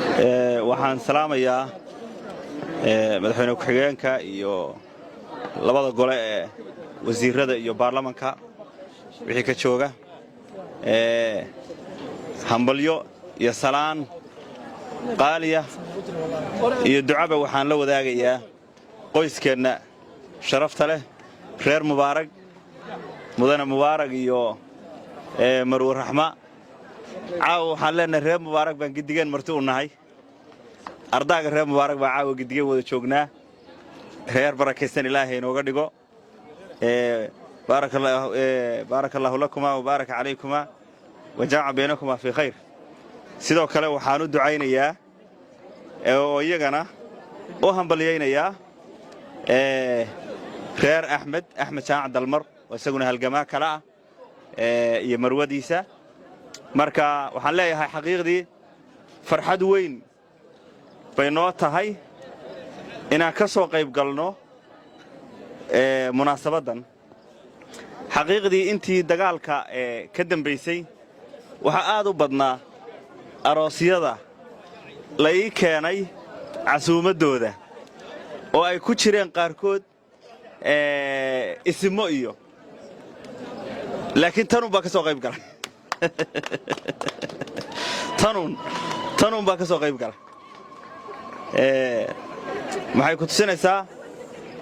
Waxaan salaamayaa madaxweyne ku-xigeenka iyo labada gole ee wasiirada iyo baarlamanka wixii ka jooga. Hambalyo iyo salaan qaaliya iyo ducaba waxaan la wadaagayaa qoyskeenna sharafta leh, reer Mubaarag, mudane Mubaarag iyo marwe Raxma. Caawa waxaan leenahay reer Mubaarag baan gidigeen marti u nahay. Ardaaga reer Mubaarag baa caawa gidigeen wada joognaa. Reer barakaysan Ilaahay inooga dhigo. Baaraka allaahu lakuma wabaaraka calaykuma wa jamaca baynakuma fii khayr. Sidoo kale waxaan u ducaynayaa oo iyagana u hambalyaynayaa reer Axmed, Axmed Jaamac Dalmar, oo isaguna halgamaa kale ah, iyo marwadiisa. Marka waxaan leeyahay, xaqiiqdii farxad weyn bay noo tahay inaan ka soo qayb galno munaasabaddan. Xaqiiqdii intii dagaalka ka dambaysay waxaa aad u badnaa aroosyada la ii keenay casuumaddooda, oo ay ku jireen qaarkood isimo iyo, laakiin tanun baa ka soo qayb galay. Tanun baa ka soo qayb galay. Waxay ku tusinaysaa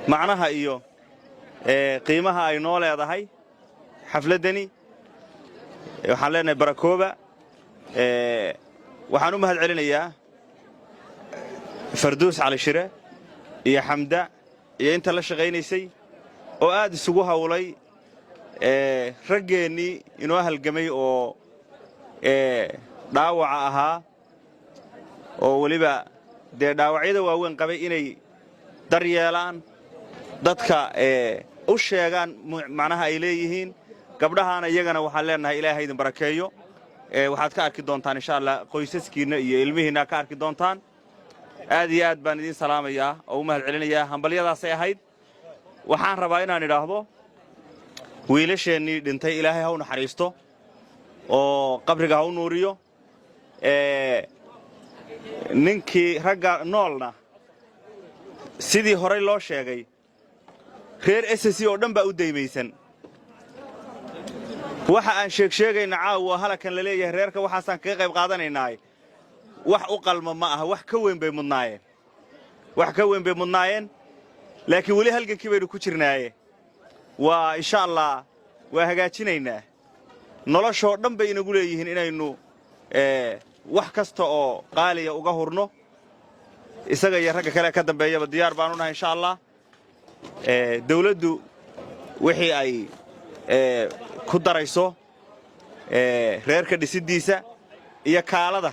macnaha iyo qiimaha ay noo leedahay xafladdani. Waxaan leenahay barakooba. Waxaan u mahad celinayaa Farduus Cali Shire iyo Xamda iyo inta la shaqaynaysay oo aad isugu hawlay raggeennii inoo halgamay oo dhaawaca ahaa, oo weliba dee dhaawacyada waaweyn qabay, inay daryeelaan dadka, u sheegaan macnaha ay leeyihiin. Gabdhahaana iyagana waxaan leenahay Ilaahay idin barakeeyo. Waxaad ka arki doontaan, insha Allah, qoysaskiinna iyo ilmihiinna ka arki doontaan. Aad iyo aad baan idiin salaamayaa oo u mahad celinayaa. Hambalyadaasay ahayd. Waxaan rabaa inaan idhaahdo wiilasheennii dhintay Ilaahay ha u naxariisto oo qabriga ha u nuuriyo. Ninkii ragga noolna, sidii horay loo sheegay, reer SSC oo dhan baa u daymaysan. Waxa aan sheegsheegayna caawa halakan la leeyahay reerka waxaasaan kaga qayb qaadanaynaaye, wax u qalma ma aha. Wax ka weyn bay mudnaayeen, wax ka weyn bay mudnaayeen, laakiin weli halgankii baynu ku jirnaaye. Waa insha Allah waa hagaajinaynaa. Noloshoo dhan bay inagu leeyihiin inaynu wax kasta oo qaaliya uga hurno. Isaga iyo ragga kale ka dambeeyaba diyaar baanu nahay, insha Allah. Dawladdu wixii ay ku darayso reerka dhisiddiisa iyo kaalada,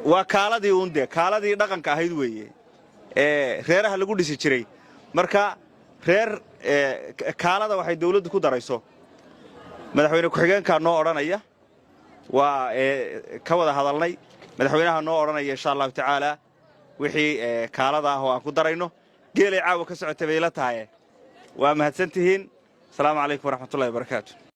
waa kaaladii uun dee, kaaladii dhaqanka ahayd weeye ee reeraha lagu dhisi jiray. Marka reer kaalada waxay dawladdu ku darayso, madaxweyne ku-xigeenkaa noo odhanaya. Waa ka wada hadalnay, madaxweynaha noo odhanaya, insha Allahu tacaala, wixii kaalada ah oo aan ku darayno. Geelay caawa ka socotay bay la tahay. Waa mahadsan tihiin. Asalaamu calaykum waraxmatullahi wabarakaatu.